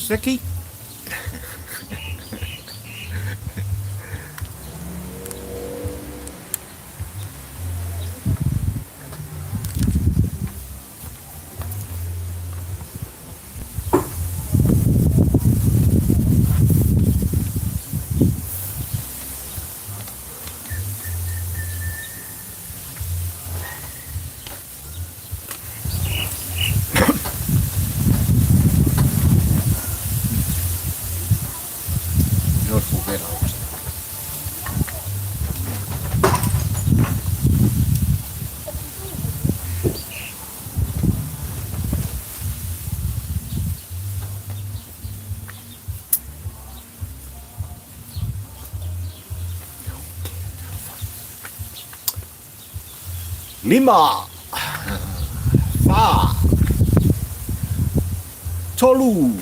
Seki. Lima, fa, tolu,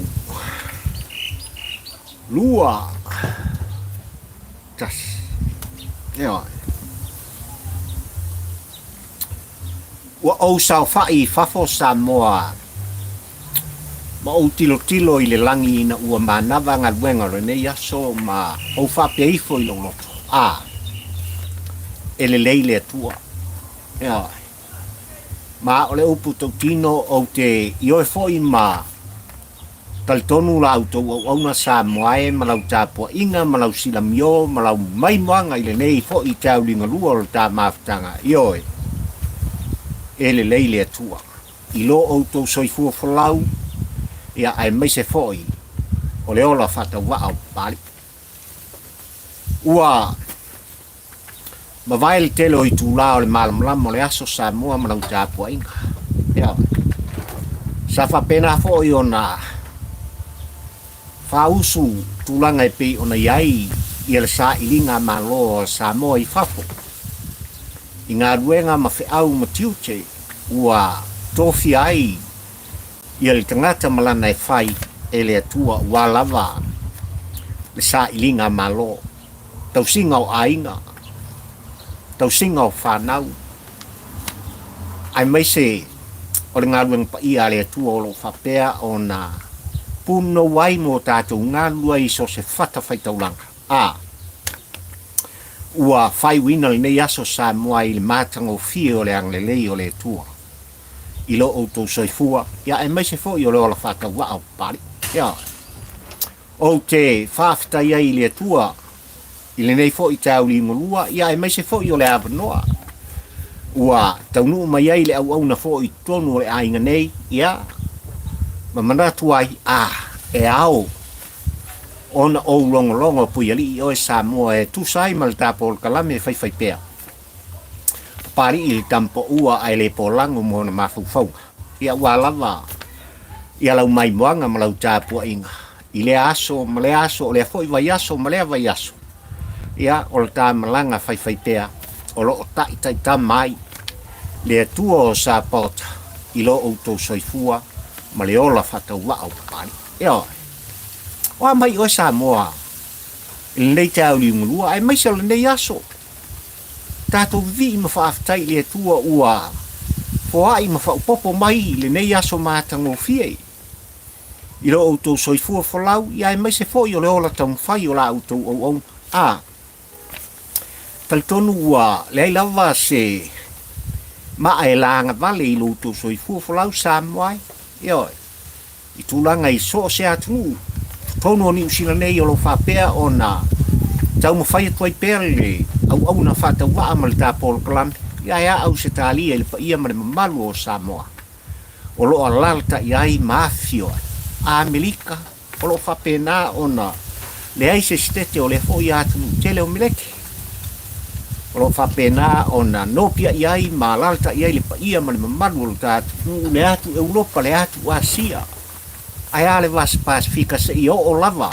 lua, tasi. Ioe. Ua ou saofaʻi i fafo Samoa ma ou tilotilo i le lagi ina ua manava galuega o lenei aso ma ou faapea ifo i lou loto, A, e lelei le Atua. Ioe. Ma o le upu tautino ou te ioe foi ma Talitonu la outou auauna Samoa e ma lau tapuaiga ma lau silamio ma lau maimoaga i lenei foi tauli galua o le ta mafutaga, ioe, e lelei le Atua i lo outou soifua folau, ia aemaise foi o le ola faatauvaa o Papalii. Ua mavae le tele o itulā o le malamalama o le aso Samoa ma lau tapuaiga. Ioe. Sa faapena foi ona faausu tulaga e pei ona i ai ia le sailiga a Malo a Samoa i fafo i galuega ma feau ma tiute ua tofia ai ia le tagata ma lana e fai e le Atua ua lava le sailiga a Malo, tausiga o aiga, tausiga o fanau, aemaise o le galuega paia a le Atua o lo o faapea ona punou ai mo tatou galulue ai i so o se fatafaitaulaga. A ua faaiuina lenei aso Samoa i le matagofie o le agalelei o le Atua i lo outou soifua, ia aemaise foi o le ola faatauvaa o Papalii. Ia, ou te faafetai ai i le Atua i lenei foi tauli galua, ia aemaise foi o le avanoa ua taunuu mai ai le auauna foi i totonu o le aiga nei, ia, ma manatu ai, a, e ao ona ou logologo Puialii oe Samoa e tusa ai ma le ta polokalame faifaipea. Papalii i le tama paua ae le polago mo ona mafaufauga. Ia ua lava ia lau maimoaga ma lau tapuaiga i lea aso ma lea aso, o lea foi vaiaso ma lea vaiaso. Ia, o le ta malaga faifaipea o lo o taitaitama ai le Atua o Sapaota i lo outou soifua ma le ola faatauvaa o Papalii. Ioe. O a mai oe Samoa i lenei taeao liugalua aemaise o lenei aso? Tatou vivii ma faafetai i le Atua ua foai ma faaopoopo mai i lenei aso matagofie i lo outou soifua folau, ia aemaise foi o le ola taumafai o la outou auauna. A talitonu ua leai lava se maa e lagavale i lo outou soifua folau Samoa e. Ioe. I tulaga i so o se atunuu, totonu o Niu Sila nei o lo o faapea ona taumafai atu ai pea le auauna faatauvaa ma le ta polokalame, ia e a Ausetalia i le paia ma le mamalu o Samoa o lo o alalatai ai ma afifio ai Amerika o lo o faapena ona leai se sitete o lea foi atunuu tele o Meleke o lo o faapena ona nopiai ai ma alaalatai ai le paia ma le mamalu o lo ta atunuu, le atu Europa, le atu Asia, ae a le Vasa Pasefika seia oo lava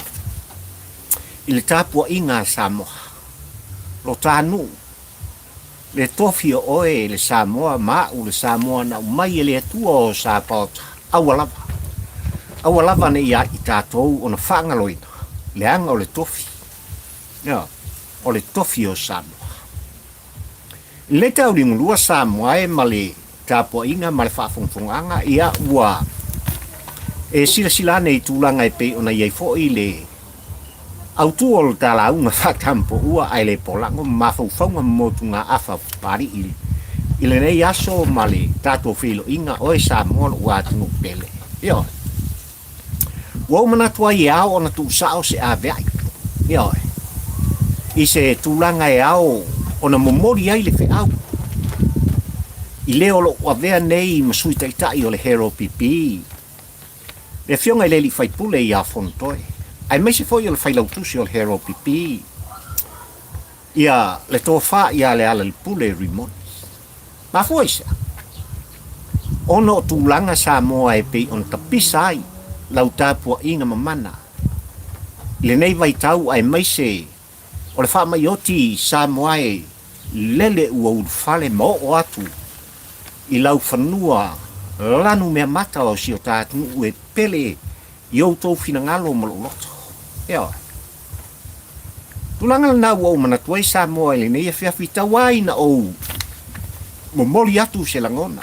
i le tapuaiga a Samoa, lo ta nuu, le tofi o oe le Samoa ma a'u le Samoa na aumai e le Atua o Sapaota, aua lava, aua lava ne i a i tatou ona faagaloina leaga o le tofi. Ioe, o le tofi o Samoa. I lenei tauligalua Samoa e ma le tapuaiga ma le faafogafogaaga, ia ua E silasila ane i tulaga e pei ona i ai foi le autu o le ta lauga faatampoua ae le polago ma mafaufauga ma motugaafa o Papalii i lenei aso ma le tatou feiloaiga, oe Samoa lou atunuu pele. Ioe. Ua ou manatu ai e ao ona tuusao se aveai, ioe, i se tulaga e ao ona momoli ai le feau i le o lou avea nei ma Sui Taitai o le HRPP, le Afioga i le Alii Faipule ia Fonotoe, aemaise foi o le Failautusi o le HRPP, ia le Tofa ia Lealailepule Rimoni. Mafua i se a? Ona o tulaga Samoa e pei ona tapisa ai lau tapuaiga mamana i lenei vaitau aemaise o le faamai oti Samoa e lele ua ulufale ma oo atu i laufanua lanumeamata o si o ta atunuu e pele i outou finagalo ma lou loto. Ioe. Tulaga lena ua ou manatu ai Samoa i lenei afiafi tau ai ina ou momoli atu se lagona.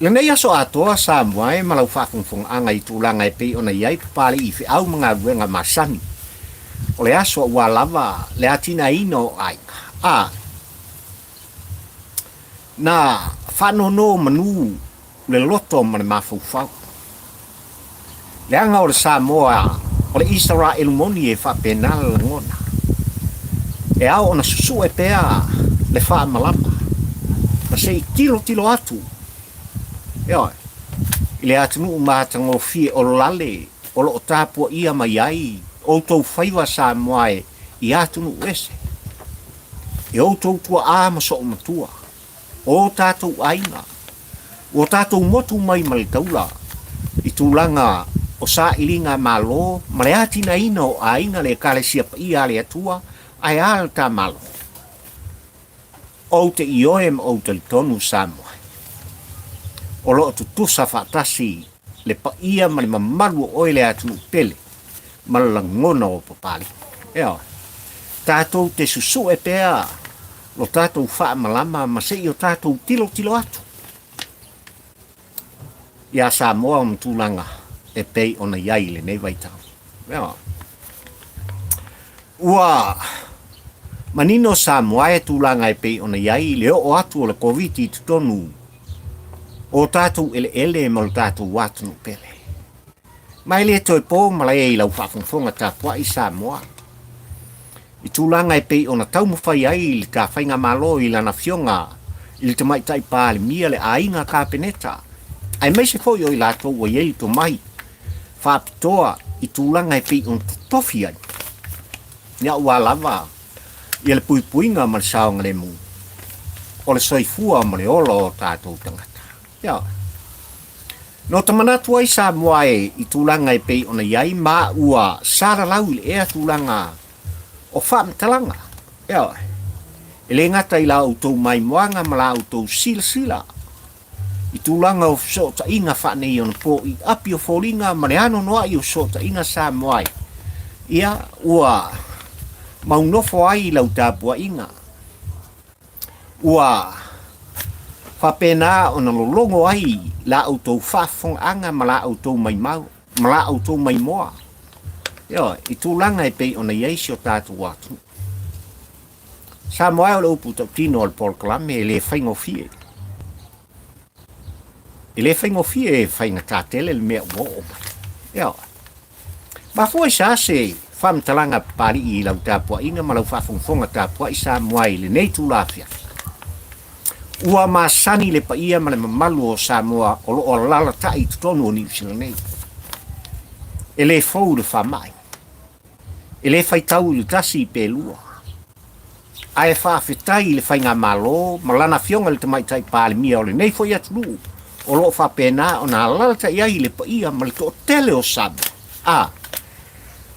I lenei aso atoa Samoa e ma lau faafogafogaaga i tulaga e pei ona i ai Papalii i feau ma galuega masani o le aso aua lava le atinaeina o aiga a na faanono manu le loto ma le mafaufau. Leaga o le Samoa, o le Isaraelu moni e faapena le lagona. E ao ona susue pea le faamalama ma se i tilotilo atu, ioe, i le atunuu matagofie o lale o lo o tapuaia mai ai outou faiva Samoa e i atunuu ese, e outou tuaa ma soomatua. o tatou aiga, ua tatou motu mai ma le taula i tulaga o sailiga Malo ma le atinaeina o aiga, le Ekalesia Paia a le Atua, ae a le ta Malo? Ou te ioe ma ou talitonu Samoa, o lo o tutusa faatasi le paia ma le mamalu o oe le atunuu pele ma le lagona o Papalii. Ioe. Tatou te susue pea lo tatou faamalama ma se i o tatou tilotilo atu iā Samoa ma tulaga e pei ona i ai i lenei vaitau. Ioe. Ua manino Samoa e tulaga e pei ona i ai le oo atu o le Koviti i totonu o tatou eleele ma lo tatou atunuu pele. Ma e le toe po malae i lau faafogafoga tapuai Samoa i tulaga e pei ona taumafai ai le ta faigamalo i lana afioga i le Tamaitai Palemia, le aiga Kapeneta, aemaise foi o i latou ua i ai le tomai faapitoa i tulaga e pei ona totofi ai ia aua lava ia le puipuiga ma le saogalemu o le soifua ma le ola o tatou tagata. Ia. No ta manatu ai Samoa e i tulaga e pei ona i ai ma ua salalau i le ea tulaga o faamatalaga. Ioe. E le gata i la outou maimoaga ma la outou silasila i tulaga o fesootaiga faaneionapo i api o foliga ma le anoanoai o fesootaiga Samoa e, ia, ua maunofo ai i lau tapuaiga. Ua faapena ona lologo ai la outou faafofogaaga ma la outou maimau, ma la outou maimoa, ioe, i tulaga e pei ona i ai si o tatou atunuu. Samoa e o le upu tautino a le polokalame e le faigofie. E le faigofie e faigata tele le mea ua oo mai. Ioe. Mafua i se a se faamatalaga Papalii i lau tapuaiga ma lau faafogafoga tapuai Samoa i lenei itula afiafi? Ua masani le paia ma le mamalu o Samoa o lo o alalatai i totonu o Niu Sila nei. E le fou le faamai. E le faitau i le tasi pe lua. Ae faafetai i le Faigamalo ma lana Afioga i le Tamaitai Palemia o lenei foi atunuu o lo o faapena ona alalatai ai le paia ma le toatele o Samoa a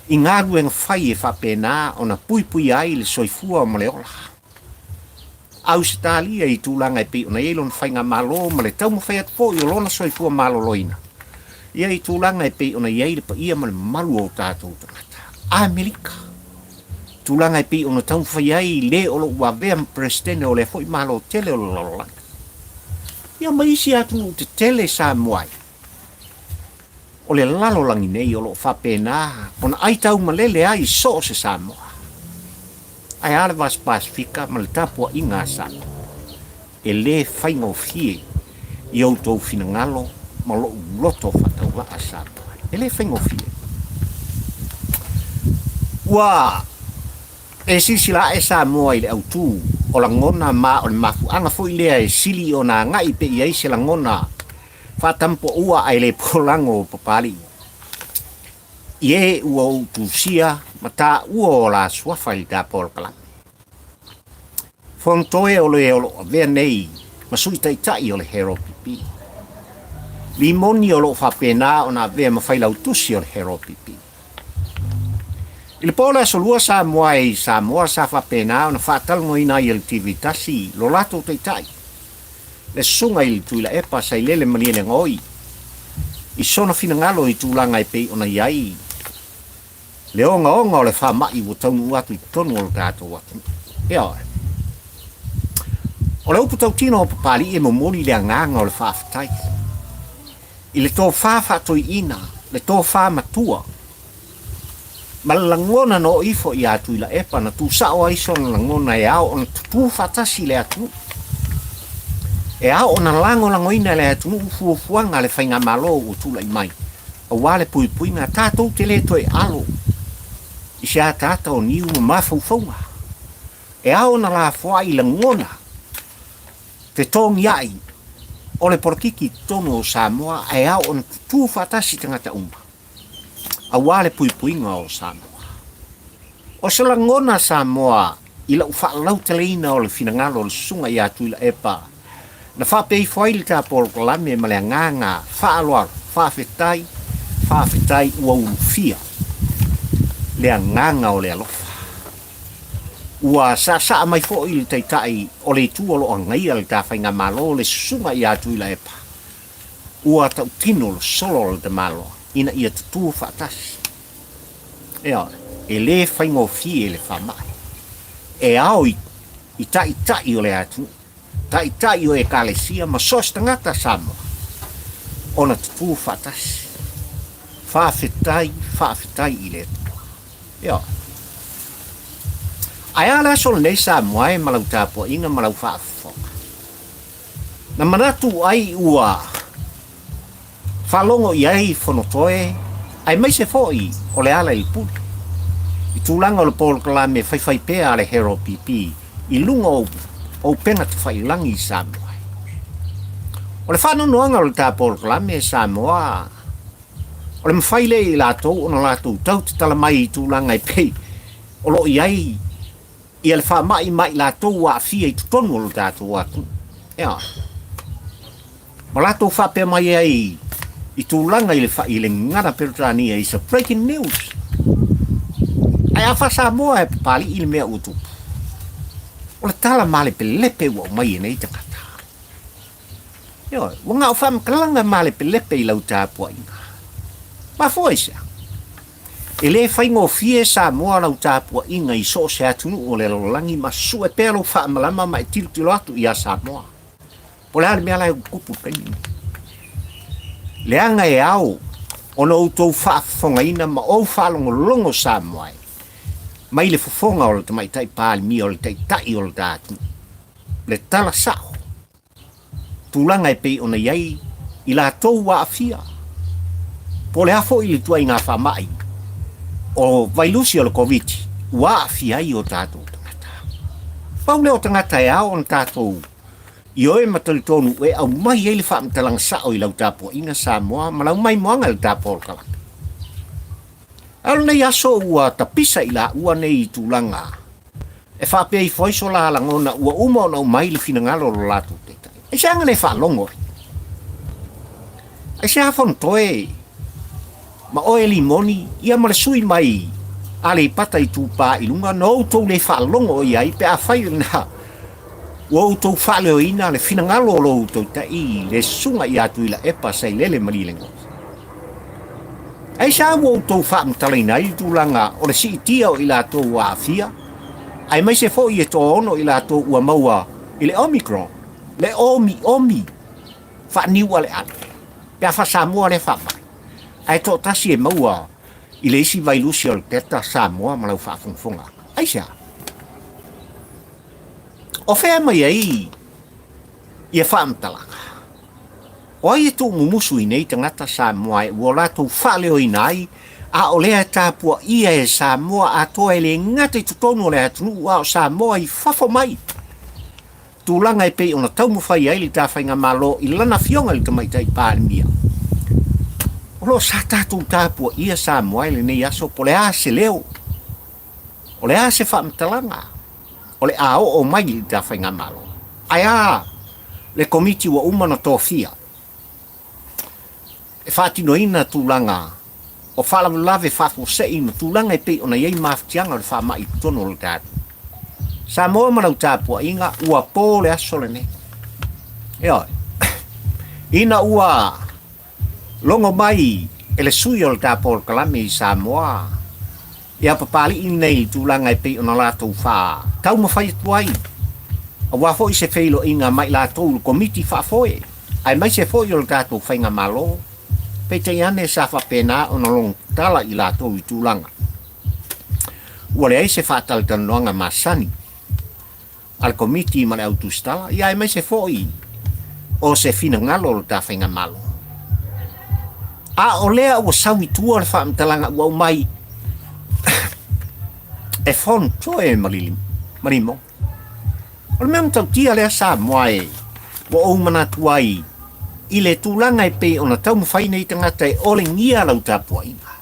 i galuega fai e faapena ona puipuia ai le soifua ma le ola. Ausetalia i tulaga e pei ona i ai lona faigamalo ma le taumafai atu foi o lona soifua maloloina ia i tulaga e pei ona i ai le paia ma le mamalu o tatou tagata. Amerika, tulaga e pei ona taumafai ai le o lo o ua avea ma Peresetene o lea foi Malo tele o le lalolagi, ia ma isi atunuu tetele Samoa ai. O le lalolagi nei o lo o faapena ona aitaumalele ai so o se Samoa. Ae a le Vasi Pasefika ma le tapuaiga a Samoa? E le faigofie i outou finagalo ma lou loto faatauvaa Samoa. E le faigofie. Ua e silasila ae Samoa i le autu o lagona ma o le mafuaaga foi lea e sili ona agai pea i ai se lagona Faatampoua ae le polago o Papalii i e ua ou tusia ma taua o la suafa i le ta polokalame. Fonotoe o le o lo o avea nei ma Sui Taitai o le HRPP. Limoni o lo o faapena ona avea ma Failautusi o le HRPP. I le po o le Aso Lua Samoa e i Samoa sa faapena ona faatalanoaina ai e le TV tasi lo latou Taitai, le Susuga i le Tuilaepa Sailele Malielegaoi i sona finagalo i tulaga e pei ona i ai le ogaoga o le faamai ua taunuu atu i totonu o lo tatou atunuu. Ioe. O le upu tautino o Papalii e momoli le agaga o le faafetai i le tofa faatoiina, le tofa matua, ma le lagona na oo ifo ia Tuilaepa na tusao ai sona lagona e ao ona tutū faatasi le atunuu. E ao ona lagolagoina e le atunuu fuafuaga a le Faigamalo ua tulai mai aua le puipuiga tatou te le toe alo i se ataata o niu ma mafaufauga. E ao ona lafoai i lagona fetogiai o le polokiki i totonu o Samoa ae ao ona tutū faatasi tagata uma. aua le puipuiga o Samoa. O se lagona Samoa i lau faalauteleina o le finagalo o le Susuga ia Tuilaepa, na faapea ifo ai le ta polokalame ma le agaga faaaloalo, faafetai, faafetai ua ulufia le agaga o le alofa. Ua saasaa mai foi le Taitai o le Itu o lo o agaia le ta Faigamalo le Susuga ia Tuilaepa, Ua tautino le solo o le tamaloa ina ia tutū faatasi. Ioe, e le faigofie le faamai. E ao i, i taitai o le atunuu, taitai o Ekalesia ma so o se tagata Samoa ona tutū faatasi. Faafetai, faafetai i le Atua. Ioe. Ae a le aso lenei Samoa e ma lau tapuaiga ma lau faafofoga? Na manatu ai ua faalogo i ai Fonotoe aemaise foi o le ala i le pule i tulaga o le polokalame faifaipea a le HRPP i luga o upega tafailagi i Samoa. O le faanoanoaga o le ta polokalame Samoa o le mafai lea i latou ona latou tau tatala mai i tulaga e pei o lo o i ai ia le faamai ma i latou ua aafia i totonu o lo tatou atunuu. Ea. Ma latou faapea mai ai i tulaga i le i le gagana Peretania is a breaking news. Ae a faa-Samoa e papali'i le mea ua tupu. O le tala malepelepe ua aumai e nei tagata. Ioe, ua gao faamatalaga malepelepe i lau tapuaiga. Mafua i se a? E le faigofie Samoa lau tapuaiga i so o se atunuu o le lalolagi ma sue pea lou faamalama ma e tilotilo atu ia Samoa. Po o le a le mea la e tupu i le taimi lenei. Leaga e ao ona outou faafofogaina ma ou faalogologo Samoa e, mai le fofoga o le Tamaitai Palemia o le Taitai o le ta atunuu. Le tala sao. tulaga e pei ona i ai i latou ua aafia, po o le a foi le ituaiga faamai o vailusi o le Koviti ua aafia ai o tatou tagata. Pau lea o tagata e ao ona tatou ioe ma talitonu e aumai ai le faamatalaga sao i lau tapuaiga Samoa ma lau maimoaga i le tapolokalame. A o lenei aso ua tapisa i laua nei i tulaga e faapea ifo ai so la lagona ua uma ona aumai le finagalo o lo latou taitai. Aisea le faalogo ai? Aisea Fonotoe ma oe Limoni ia ma le sui mai Aleipata Itupa i Luga na outou le faalogo i ai pe afai lena ua outou faaleoina le finagalo o lo outou taitai le susuga ia Tuilaepa Sailele Malielegaoi. Aisea ua outou faamatalaina ai le tulaga o le siitia o i latou ua aafia, aemaise foi e toaono i latou ua maua i le Omicron, le omiomi faaniualeale, pe a faa-Samoa lea faamai? Ae toatasi e maua i le isi vailusi o le Delta Samoa ma lau faafogafoga. Aisea? O fea mai ai ia faamatalaga? O ai e tuumumusu i nei tagata Samoa e ua latou faaleoina ai, a o lea e tapuaia e Samoa atoa e le gata i totonu o le atunuu a o Samoa i fafo mai? Tulaga e pei ona taumafai ai le ta Faigamalo i lana Afioga i le Tamaitai Palemia. O lo o sa tatou tapuaia Samoa i lenei aso po o le a se leo, o le a se faamatalaga o le a oo mai i le ta Faigamalo. Ae a le Komiti ua uma ona tofia e faatinoina tulaga o faalavelave faafuasei ma tulaga e pei ona i ai mafatiaga o le faamai i totonu o le tatou Samoa ma lau tapuaiga, ua po le aso lenei. Ioe. Ina ua logo mai e le sui o le ta polokalame i Samoa ia Papalii nei i tulaga e pei ona latou fa taumafai atu ai, aua foi se feiloaiga ma i latou i le Komiti Faafoe, aemaise foi o le tatou Faigamalo, peitai ane sa faapena ona logo tatala i latou i tulaga ua leai se faatalatalanoaga masani a le Komiti ma le Au Tusitala, ia aemaise foi o se finagalo o le ta Faigamalo. A o lea ua sau i tua le faamatalaga ua aumai e Fonotoe ma Limoga. O le mea matautia lea Samoa e ua ou manatu ai i le tulaga e pei ona taumafai nei tagata e olegia lau tapuaiga.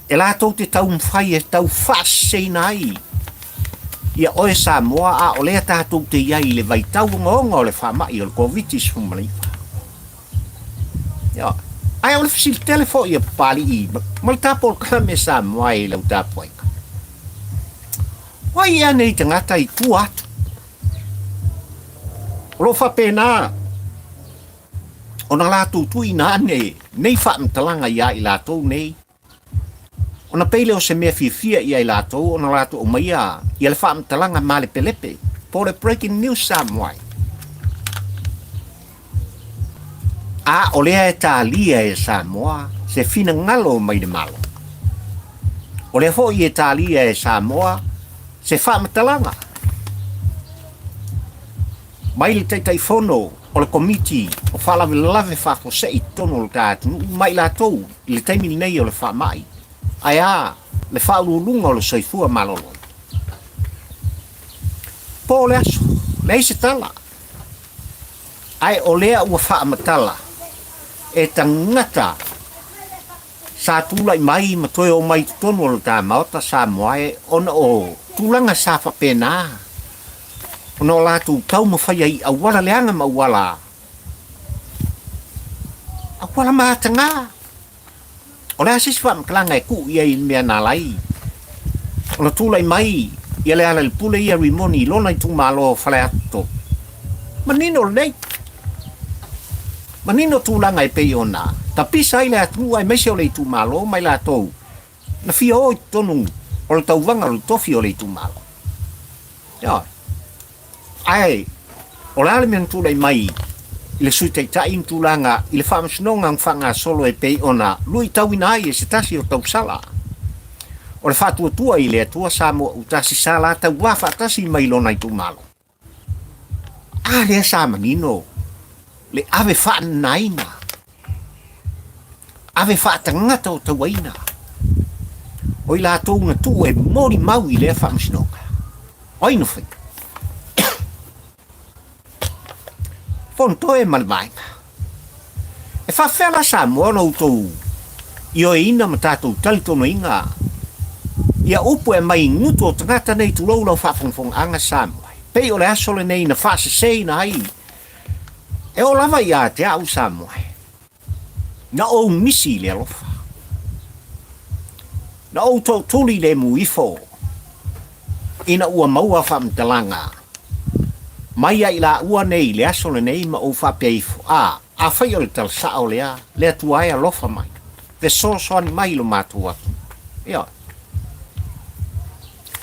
E latou te taumafai e tau faaseseina ai ia oe Samoa a o lea tatou te i ai i le vaitau ogaoga o le faamai o le Koviti-19. Ia, ae o le fesili tele foi a Papalii ma le ta polokalame Samoa i lau tapuaiga. O ai ea nei tagata i tua atu? O lo o faapena ona latou tuuina ane nei faamatalaga iā i latou nei, ona pei lea o se mea fiafia ia i latou ona latou aumaia ia le faamatalaga malepelepe po o le breaking news Samoa ai. A o lea e talia e Samoa se finagalo mai le Malo. O lea foi e talia e Samoa se faamatalaga mai le Taitaifono o le Komiti o Faalavelave Faafuasei i totonu o le ta atunuu ma i latou i le taimi lenei o le faamai, ae a le Faauluuluga o le Soifua Maloloina. Po o le aso, leai se tala, ae o lea ua faamatala e tagata Sa tulai mai ma toe omai i totonu o lo ta Maota Samoa e ona o tulaga sa faapena ona o latou taumafai ai i auala leaga ma auala auala mataga. O le a se isi faamatalaga e tuu i ai i le mea na ala ai ona tulai mai ia Lealailepule ia Rimoni i lona itumalo o Faleata 3? Manino lenei. Manino tulaga e pei ona tapisa ai le atunuu aemaise o le itumalo ma i latou na fia o i totonu o le tauvaga o le tofi o le itumalo. Ioe. Ae o le a le mea na tulai mai i le Sui Taitai ma tulaga i le faamasinoga na faagasolo e pei ona luitauina ai e se tasi o tausala o le faatuatua i le Atua Samoa Utasi sa la tauva faatasi mai lona itumalo. A lea sa manino le ave faananaina, ave faatagata o tauaina, o i latou na tuu e molimau i lea faamasinoga. O ai na faia? Fonotoe ma le vaega. E faafefea la Samoa ona outou ioeina ma tatou talitonuina ia upu e aumai i gutu o tagata nei tulou lau faafogafogaaga Samoa e pei o le aso lenei na faaseseina ai e oo lava ia te au Samoa e na ou misi i le alofa na ou tootuli le mu ifo ina ua maua faamatalaga mai ia i laua nei i le aso lenei ma ou faapea ifo, A, afai o le tala sao lea, le Atua e alofa mai, fesoasoani mai i lo matou atunuu. Ioe.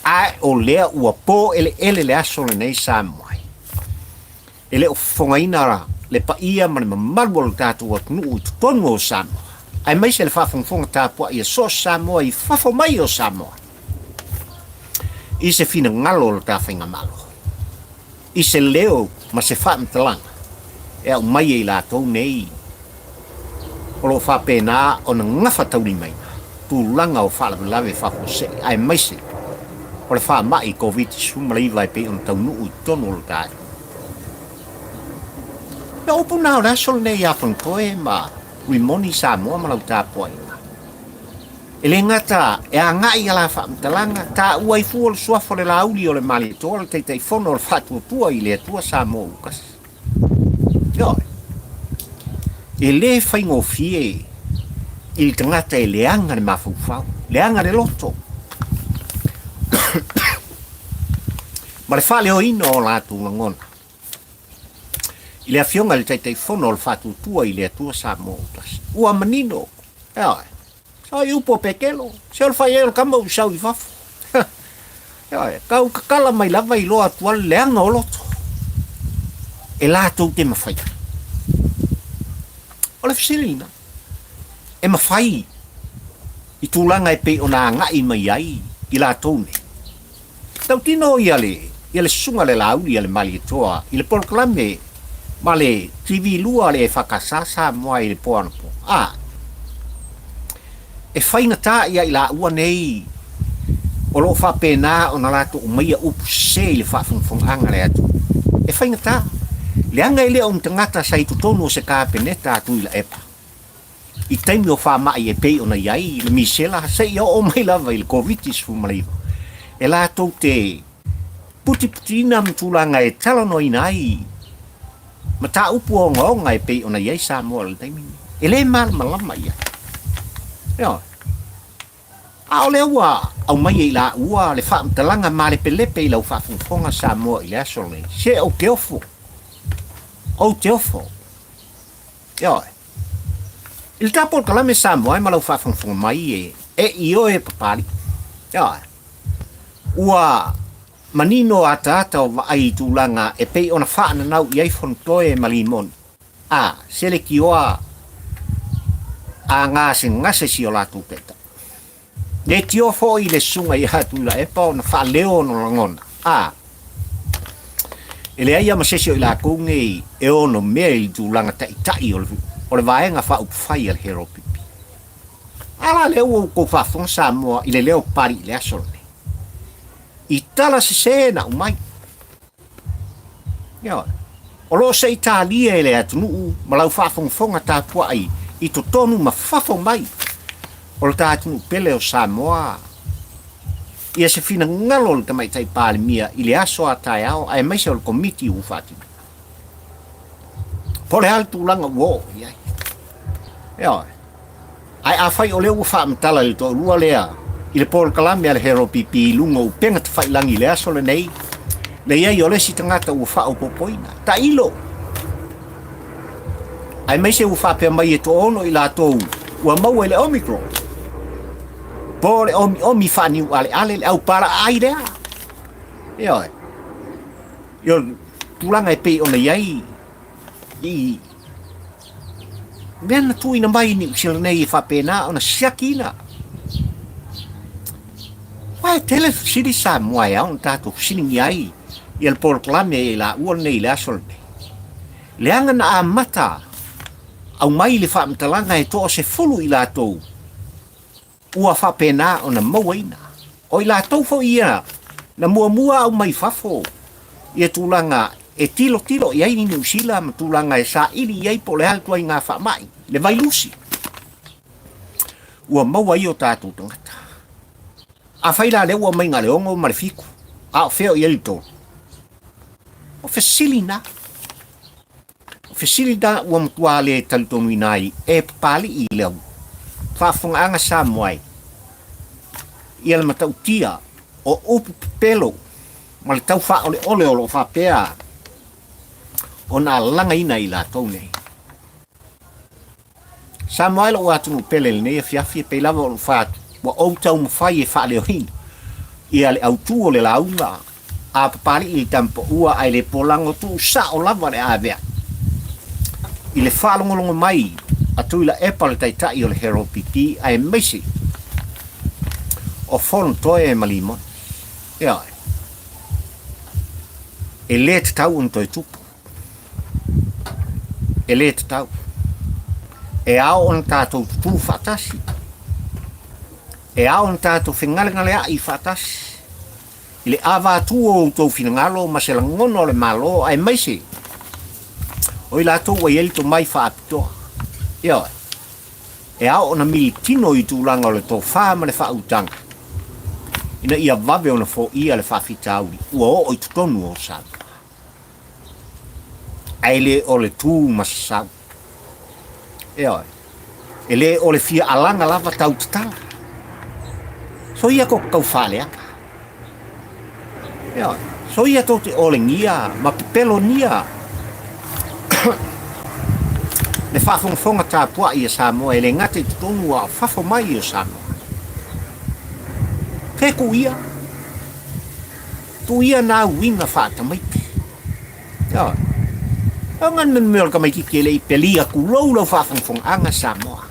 Ae o lea ua pō eleele le aso lenei Samoa. E le o fofogaina le paia ma le mamalu o le tatou atunuu i totonu o Samoa, aemaise le faafogafoga tapuai a so o se Samoa i fafo mai o Samoa, i se finagalo o le ta Faigamalo, i se leo ma se faamatalaga e aumai e i latou nei o lo o faapena ona gafataulimaina tulaga o faalavelave faafuasei aemaise o le faamai Koviti-19 e pei ona taunuu i totonu o le ta atunuu. Ia o upu na o le aso lenei ia Fonotoe ma Rimoni Samoa ma lau tapuaiga. E le gata e agai ia la faamatalaga, taua ai fua le suafa o le Laauli o le Malietoa le Taitaifono o le Faatuatua i le Atua Samoa ua tasi. Ioe. E le faigofie i le tagata e leaga le mafaufau, leaga le loto ma le faaleoina o latou lagona i le Afioga i le Taitaifono o le Faatuatua i le Atua Samoa ua tasi. Ua manino, ioe, sa i upu a Petelo, se o le fai ai o le tama ua sau i fafo. Ioe, tau tatala mai lava iloa atu ai le leaga o loto e latou te mafaia. O le fesili lena, e mafai i tulaga e pei ona agai mai ai i latou nei? Tautino ia le ia le susuga le Laauli a le Malietoa i le polokalame ma le TV 2 a le EFKS Samoa i le po anapo. A e faigata ia i laua nei o lo o faapena ona latou aumaia upu sese i le faafogafogaaga a le atunuu. E faigata, leaga e le o ni tagata sa i totonu o se Kapeneta a Tuilaepa i taimi o faamai e pei ona i ai le misela seia oo mai lava i le Koviti-19, e latou te putiputiina ma tulaga e talanoaina ai mataupu ogaoga e pei ona i ai Samoa i le taimi lenei. E le malamalama i ai. Ioe. A o lea ua aumai e i laua le faamatalaga malepelepe i lau faafogafoga Samoa i le aso lenei, se ou te ofo, ou te ofo. Ioe. I le ta polokalame Samoa e ma lau faafogafoga mai e, e ioe Papalii. Ioe. Ua manino ataata o vaai i tulaga e pei ona faananau i ai Fonotoe ma Limoni, a se letioa a gasegase si o latou taitai. Leitioa foi le susuga ia Tuilaepa ona faaleo ona lagona, a e leai lava ma se isi o i latou nei e ono mea i le tulaga taitai o le, o le Vaega Faaupufai a le HRPP. A la lea ua outou faafofoga Samoa i le leo pali i le aso lenei, i tala sese na aumai. Ioe. O lo o se i talia e le atunuu ma lau faafogafoga tapuai i totonu ma fafo mai o le ta atunuu pele o Samoa ia se finagalo o le Tamaitai Palemia i le aso a taeao aemaise o le Komiti ua faatinoina. Po o le a le tulaga ua oo i ai. Ioe. Ae afai o lea ua faamatala i le toalua lea i le polokalame a le HRPP i luga o upega tafailagi i le aso lenei, le i ai o le isi tagata ua faaopoopoina, tailo! Aemaise ua faapea mai e toaono i latou ua maua i le Omicron, po o le omiomi faaniualeale le aupalaai lea. Ioe. Ioe, tulaga e pei ona i ai i mea na tuuina mai i Niu Sila nei e faapena ona siakiina. Aua e tele fesili Samoa e ao ona tatou fesiligia ai ia le polokalame e laua lenei i le aso lenei. Leaga na amata aumai le faamatalaga e toasefulu i latou ua faapena ona mauaina. O i latou foi ia na muamua aumai fafo ia tulaga e tilotilo i ai ni Niu Sila ma tulaga e saili i ai po o le a le ituaiga faamai, le vailusi, ua maua ai o tatou tagata. Afai la lea ua aumai na o le 6 ma le 7, a o fea o i ai le 3? O fesili na. O fesili na ua matua le talitonuina ai e Papalii i lau faafofogaaga Samoa e ia le matautia o upu pepelo ma le tau faaoleole o lo o faapea ona alagaina i latou nei. Samoa e lou atunuu pele i lenei afiafi e pei lava ona ou fai atu, ua ou taumafai e faaleoina ia le autu o le lauga a Papalii i le Tama Paua ae le polago tuusao lava le avea'i. I le faalogologo mai a Tuilaepa le Taitai o le HRPP aemaise o Fonotoe ma Limoni. Ioe. E le tatau ona toe tupu. E le tatau. E ao ona tatou tutū faatasi. E ao ona tatou fegalegalea'i faatasi i le ava atu o outou finagalo ma se lagona o le Malo aemaise o i latou ua i ai le tomai faapitoa. Ioe. E ao ona militino i tulaga o le tofa ma le faautaga ina ia vave ona foia le faafitauli ua oo i totonu o Samoa. Ae le o le tu ma sasau. Ioe. E le o le fia alaga lava tau tatala. Soia tou te tau faaleaga. Ioe. Soia tou te olegia ma pepelonia le faafogafoga tapuai a Samoa e le gata i totonu a o fafo mai o Samoa. Ke ku ia? Tu ia nā uiga faatamaiti. Ioe. E ona le mea o le tamaitiiti e le i pelia tulou lau faafogafogaaga Samoa.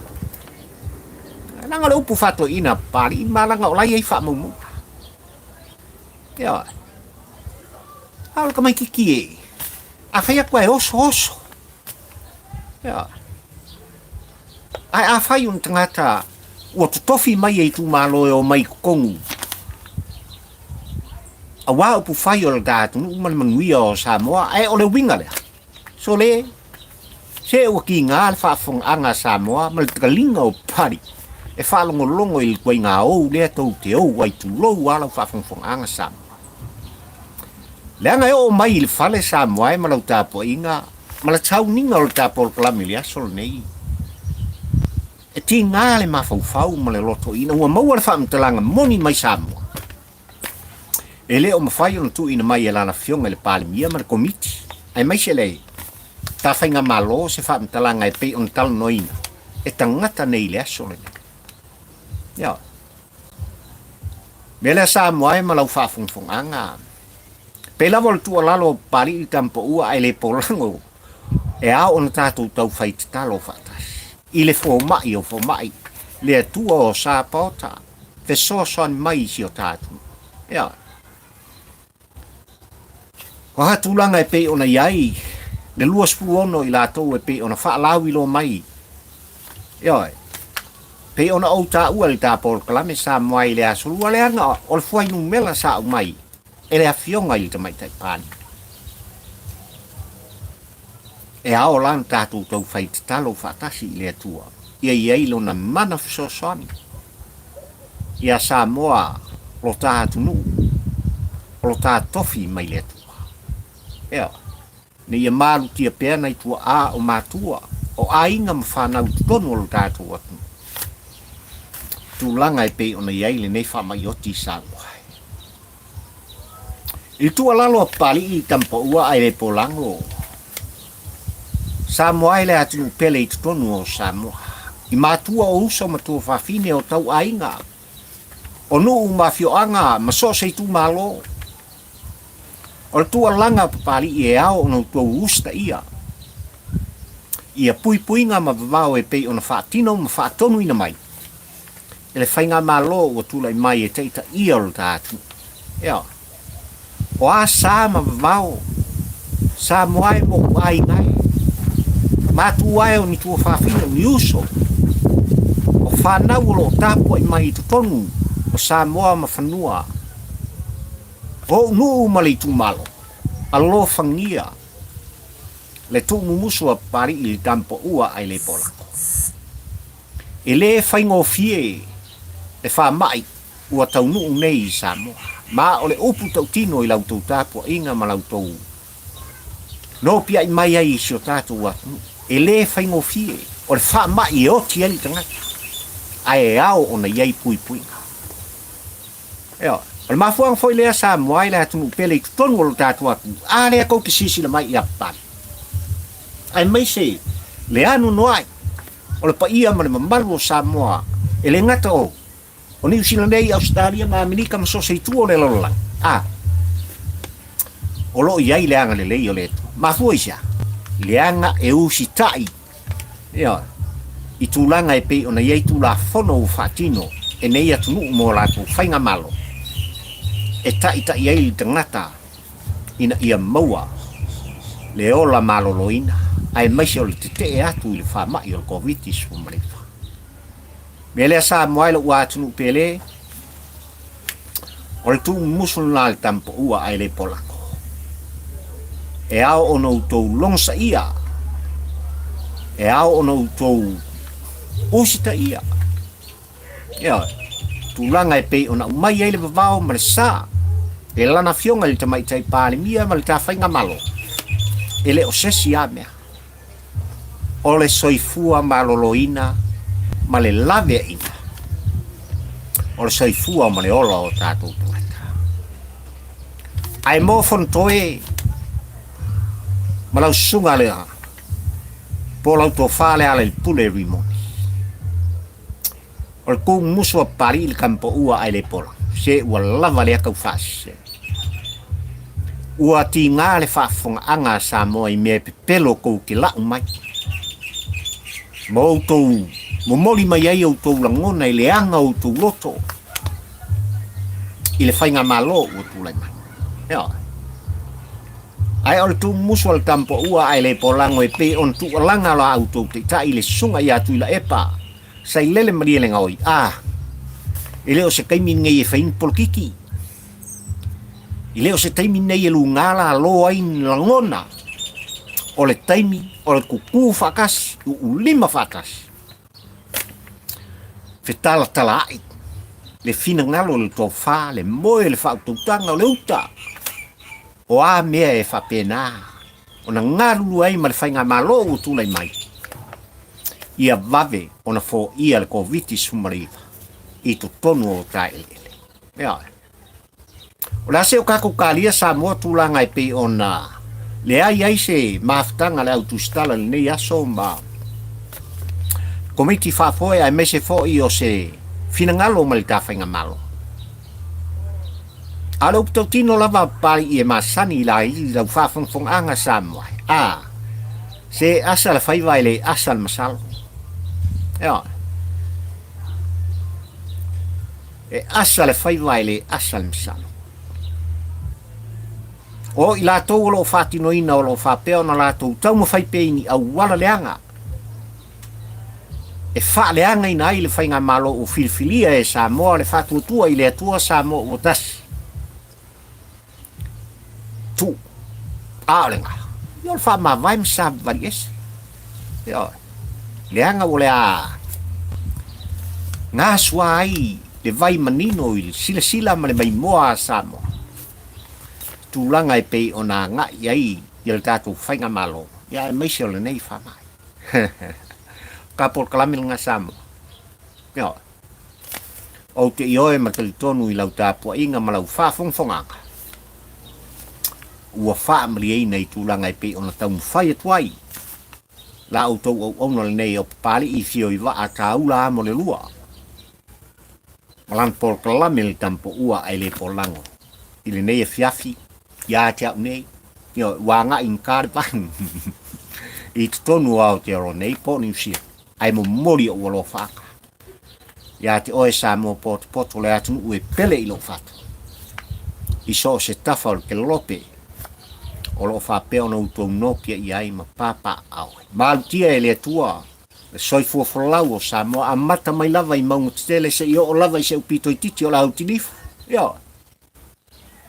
Leaga o le upu faatoeaina a Papalii ma leaga o la e i ai faamaumauga. Ioe. A o le tamaitiiti e, a fai atu e oso, oso. Ioe. Ae afai o ni tagata ua totofi mai e itumalo e omai i totonu aua upufai o le ta atunuu ma le manuia o Samoa, ae o le uiga lea, sole, se ua kiga le faafofogaaga a Samoa ma le taliga o Papalii e faalogologo i le ituaiga ou lea tou te ou ai, tulou lava lau faafogafogaaga Samoa. Leaga e oo mai i le fale Samoa e ma lau tapuaiga ma le sauniga o le ta polokalame i le aso lenei, e tiga le mafaufau ma le loto ina ua maua le faamatalaga moni mai Samoa. E le o mafai ona tuuina mai e lana Afioga i le Palemia ma le Komiti, aemaise le ta Faigamalo se faamatalaga e pei ona talanoaina e tagata nei i le aso lenei. Ioe. Mea lea Samoa e ma lau faafogafogaaga, pei lava o le tuualalo a Papalii le Tamapaua ae le polago e ao ona tatou taufai tatalo faatasi i le fomai o fomai, le Atua o Sapaota, fesoasoani mai i si o ta atunuu. Ioe. O a tulaga e pei ona i ai le 26 i latou e pei ona faalauiloa mai, ioe, pei ona ou taua i le ta polokalame Samoa i le Aso Lua, leaga o le fuainumera sa aumai e le Afioga i le Tamaitai Palemia. E ao la ona tatou taufai tatalo faatasi i le Atua ia i ai Lona mana fesoasoani ia Samoa lo ta atunuu, o lo ta tofi mai le Atua. Ioe. Ina ia malutia pea nai tuaa o matua, o aiga ma fanau i totonu o lo tatou atunuu. Tulaga e pei ona i ai lenei faamai oti i Samoa. I le tuualalo a Papalii i Tamapaua ae le polago, Samoa e le atunuu pele i totonu o Samoa. I matua o uso ma tuafafine o tauaiga, o nuu ma afioaga ma so o se itumalo. O le tuualaga a Papalii e ao ona outou usitaia ia puipuiga ma vavao e pei ona faatino ma faatonuina mai e le faigamalo ua tulai mai e taitaia o lo ta atunuu. Ioe. O a sa ma vavao, Samoa e ma ou aiga e, matua e o ni tuafafine o ni uso, o fanau o lo o tapuai mai i totonu o Samoa ma fanua o ou nuu ma le itumalo, alofagia le tuumumusu a Papalii i le Tamapaua ae le polako. E le faigofie le faamai ua taunuu nei i Samoa, ma o le upu tautino i la outou tapuaiga ma la outou nopiai mai ai i si o tatou atunuu. E le faigofie, o le faamai e oti ai le tagata, ae e ao ona i ai puipuiga. Ioe. O le mafuaaga foi lea Samoa i le atunuu pele i totonu o lo tatou atunuu, a lea tou te silasila mai ia Papalii, aemaise le anoanoai o le paia ma le mamalu o Samoa, e le gata o o Niu Sila nei, Ausetalia ma Amerika ma so o se itu o le lalolagi, a o lo o i ai le agalelei o le Atua. Mafua i se a? Leaga e usitai, ioe, i tulaga e pei ona i ai Tulafono ua faatino e nei atunuu mo latou faigamalo e taitai ai le tagata ina ia maua le ola maloloina aemaise o le tetee atu i le faamai o le Koviti-19. Mea lea Samoa e lou atunuu pele, O le tuumumusu lena a le tamapaua ae le polako. E ao ona outou logosaia, e ao ona outou usitaia. Ioe, tulaga e pei ona aumai ai le vavao ma le sa e lana afioga i le Tamaitai Palemia ma le Tafaigamalo, e le o se isi lava mea. O le soifua maloloina ma le laveaiina o le soifua ma le ola o tatou tagata. Ae mo Fonotoe ma lau susuga lea po o lau tofa Lealailepule Rimoni, O le kou musu a Papalii i le Kamapaua ae le pola, se ua lava lea tau faasese. Ua tiga le faafofogaaga a Samoa i mea e pepelo tou te lau mai, ma outou momoli mai ai outou lagona i le aga o outou loto i le faigamalo ua tulai mai. Ioe. Ae o le tuumusu a le Kamapaua ae le polago e pei ona tuualaga la outou taitai i le susuga ia Tuilaepa Sailele Malielegaoi, A, e le o se taimi lenei e fai ni polokiki. E le o se taimi lenei e luga lalo ai ni lagona. O le taimi o le kukū faatasi, uulima faatasi, fetalatalaai le finagalo o le tofa, le moe, le faautautaga, o le uta. O a mea e faapena ona galulue ai ma le faigamalo ua tulai mai, ia vave ona foia le Koviti-19 i totonu o ta eleele. Ioe. O le a se o tatou talia Samoa tulaga e pei ona leai ai se mafutaga a le au tusitala i lenei aso ma Komiti Faafoe aemaise foi o se finagalo mai le ta faigamalo. A o le upu tautino lava a Papalii e masani i la i lau faafogafogaaga Samoa, a, se asa le faiva e le asa le masalo. Ioe. E asa le faiva e le asa le masalo. O i latou o lo o faatinoina o lo o faapea ona latou taumafai pea i ni auala leaga e faaleagaina ai le faigamalo ua filifilia e Samoa le faatuatua i le Atua Samoa ua tasi. Tu. A o le ga. Ia o le faamavae ma savavali ese. Ioe. Leaga ua le a gasua ai le vai manino i le silasila ma le maimoa a Samoa. Tulaga e pei ona agai ai ia le tatou faigamalo, ia aemaise o lenei faamai. Ka polokalame lena Samoa. Ioe. Ou te ioe ma talitonu i lau tapuaiga ma lau faafogafogaga, ua faamalieina i tulaga e pei ona taumafai atu ai la outou auauna lenei o Papalii Fio i Vaa Taula Amo le Lua ma lana polokalame le Tamapoua ae le Polago i lenei afiafi ia te au nei. Ioe, ua agai i gata le vai i totonu o Aotearoa nei po o Niu Sila, ae momoli ou alofaaga ia te oe Samoa potopoto le atunuu e pele i lou fatu i so o se tafa o le kelope o lo o faapea ona outou nokia i ai ma papaaao ai. Malutia e le Atua le soifua folau o Samoa amata mai lava i mauga tetele seia oo lava i se upito itiiti o le autilifu. Ioe.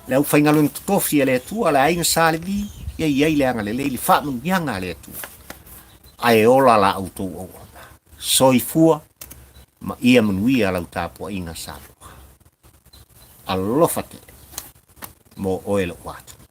Le aufaigaluega totofi a le Atua, le aiga Sa Levi, ia i ai le agalelei, le faamanuiaga a le Atua, ae ola la outou auauna. Soifua ma ia manuia lau tapuaiga Samoa. Alofa tele mo oe lou atunuu.